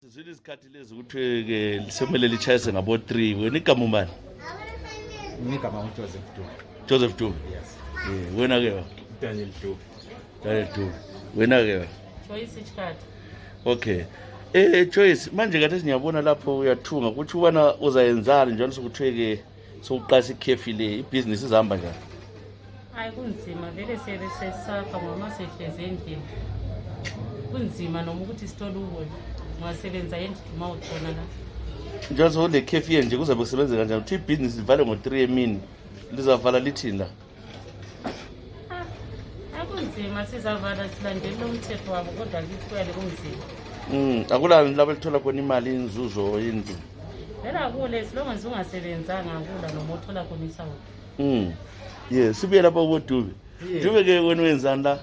Sizwile isikhathi lezi ukuthi ke lisemele lichayise ngabo 3 wena igama umbani? Ngigama uJoseph Dube. Joseph Dube. Yes. Wena ke Daniel Dube. Daniel Dube. Wena ke Choice isikhathi. Okay. Choice manje kade siyabona lapho uyathunga ukuthi ubana uzayenzana njalo sokuthweke sokuqasa ikhefi le ibusiness izihamba njani? Hayi kunzima vele sesapha ngoma sehleze endlini. Kunzima noma ukuthi isitolo ukho ngasebenza endlini mawuthona la. Njalo le khefi nje kuzabe kusebenza kanjani? Uthi ibusiness ivale ngo3 emini lizavala lithini la? Akunzima sizavala silandela umthetho wabo kodwa kuyale kunzima. Akulani lapho lithola khona imali inzuzo yindlu. Vela akule silonga ungasebenzanga akula noma uthola khona isawo. Yes, sibuye lapha kuDube. Dube ke wena wenzani la?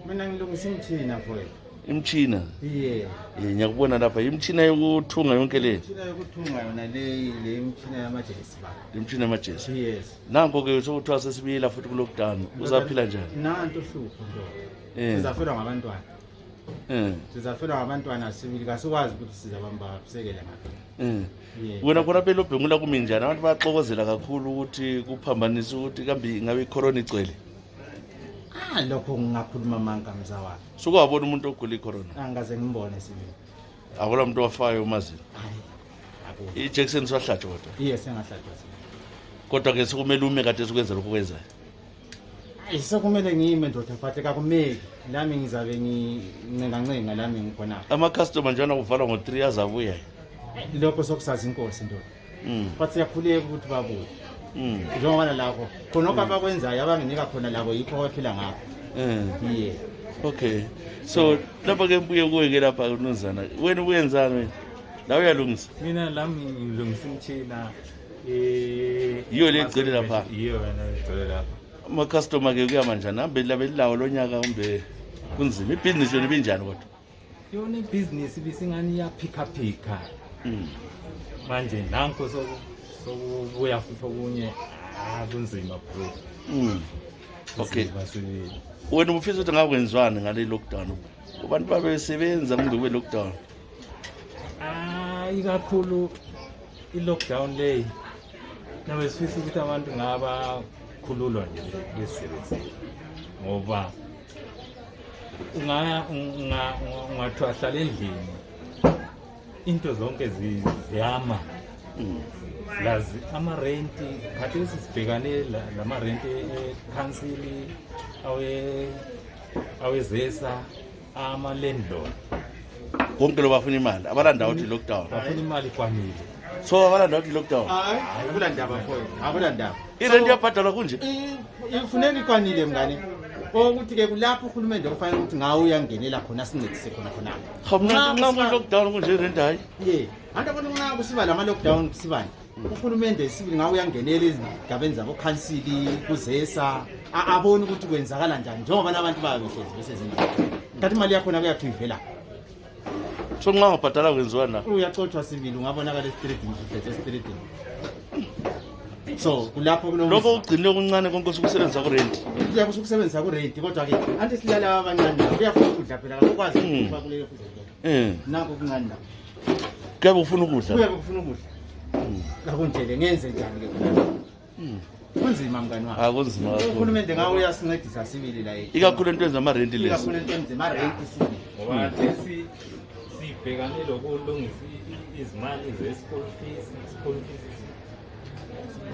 Mina ngilungisa imthina mfowethu. Imtshina. Yeah. Ngiyakubona lapha imtshina yokuthunga yonke le. Imthina yokuthunga yona le imthina yamajesi ba. Imtshina yamajesi. Yes. Nanko ke sokuthiwa sesibuyela futhi ku lockdown. Uzaphila njani? Nanto hlupho nto. Sizafelwa ngabantwana. Sizafelwa ngabantwana sibili kasikwazi ukuthi sizabamba kusekele ngapha. Wena khona phela obhengula kuminjani abantu baxokozela kakhulu ukuthi kuphambanisa ukuthi kambe ngabe icorona igcwele. Lokho ngingakhuluma manka mzawami. Suke wabona umuntu ogula icorona. Angaze ngimbone sibili. Akula umuntu wafayo umazini. Hayi. Akho. Ijackson swahlatshwa kodwa. Yes, engahlatshwa sibili. Kodwa ke sokumele ume kade sokwenza lokho kwenzayo. Isekumele ngime ndoda phathe kakumeki. Lami ngizabe ngincenga lami ngikhona. Ama customer njana kuvala ngo3 azabuya. Lokho sokusazi inkosi ndoda. But siyakhuleka ukuthi babuye. Njengoba lapho khona abakwenzayo abanginika khona labo yikho baphila ngakho. Yeah. Okay. So lapha ke mbuye kuwe ke lapha unozana. Wena uyenzani wena? La uyalungisa. Mina lami ngilungisa imthina Iyo le igcwele lapha. Iyo wena igcwele lapha. Ama customer ke kuya manje nahambe lawo lonyaka kumbe kunzima ibusiness yona ibinjani kodwa? Yona ibusiness bisingani ya pick up. Manje nanko sokubuya futhi okunye kunzima bro. Okay. Wena ufisa ukuthi ngakwenziwani ngale lockdown? Abantu babesebenza kumbe kube lockdown? Ikakhulu i-lockdown le nabe sifisa ukuthi abantu ngaba khululwa nje besebenze ngoba ungathwala endlini into zonke ziyama lazi ama-rent khathesi sibhekane lama-rent e-council awezesa ama-landlord konke lo bafuna imali abalanda ukuthi lockdown bafuna imali kwanele so abalanda ukuthi lockdown Hayi, akulandaba mfowethu. Akulandaba. irent iyabhadalwa kunje Ifuneka ikwanile mngane. Ukuthi ke kulapho uhulumende kufanele ukuthi ngawe uyangenela khona sincedise khona. nxa lockdown kunje irent hayi Yeah. Antu abantu nxa kusiba lama lockdown kusibani. Uhulumende sibili ngawe uyangenela izigabeni zabo council kuzesa abone ukuthi kwenzakala njani njengoba nabantu babehlezi besezindlini. Kanti imali yakho na kuyathi ivela. so nxa ngabhadala kwenziwa na Uyaxoxwa sibili ungabonakala e-streetini futhi e-streetini. So kulapho lokho ugcinile okuncane konke sokusebenzisa ku rent kuyakusho ukusebenzisa ku rent kodwa ke anti silala abancane kuyafuna ukudla phela akwazi ukuba kuleyo futhi nako kuncane la kuyabe ufuna ukudla kuyabe kufuna ukudla akunjele ngenze njani ke kunzima mngani wami akunzima kakhulu uhulumende ngawe uyasincedisa sibili la ikakhulu into enza ama-rent lezi ikakhulu into enza ama-rent sibili ngoba sibhekane lokulungisa izimali ze-school fees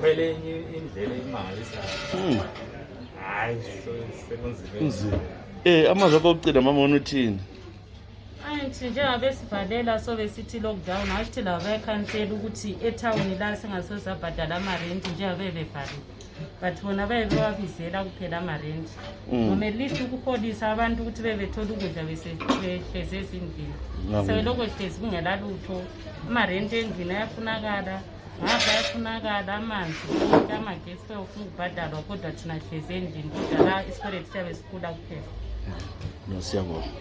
kwele enye indlela imangalisayo hayi kunzima amazwi akho okucina mama wona uthini Ayithi njengabe sivalela sobe sithi lockdown asithi la bayakhansela ukuthi etown la singasozabhadala ama-rent njengabe bebhali. But bona bayebewabizela kuphela ama-rent. Noma at least ukupholisa abantu ukuthi bebethola ukudla behlezi ezindlini. So lokho hlezi kungela lutho. Ama-rent endlini ayafunakala. Ngapha ayafunakala amanzi, amagesi ufuna ukubhadalwa kodwa thina hlezi endlini kodwa la isikweletu siyabe sikhula kuphela. Siyabonga.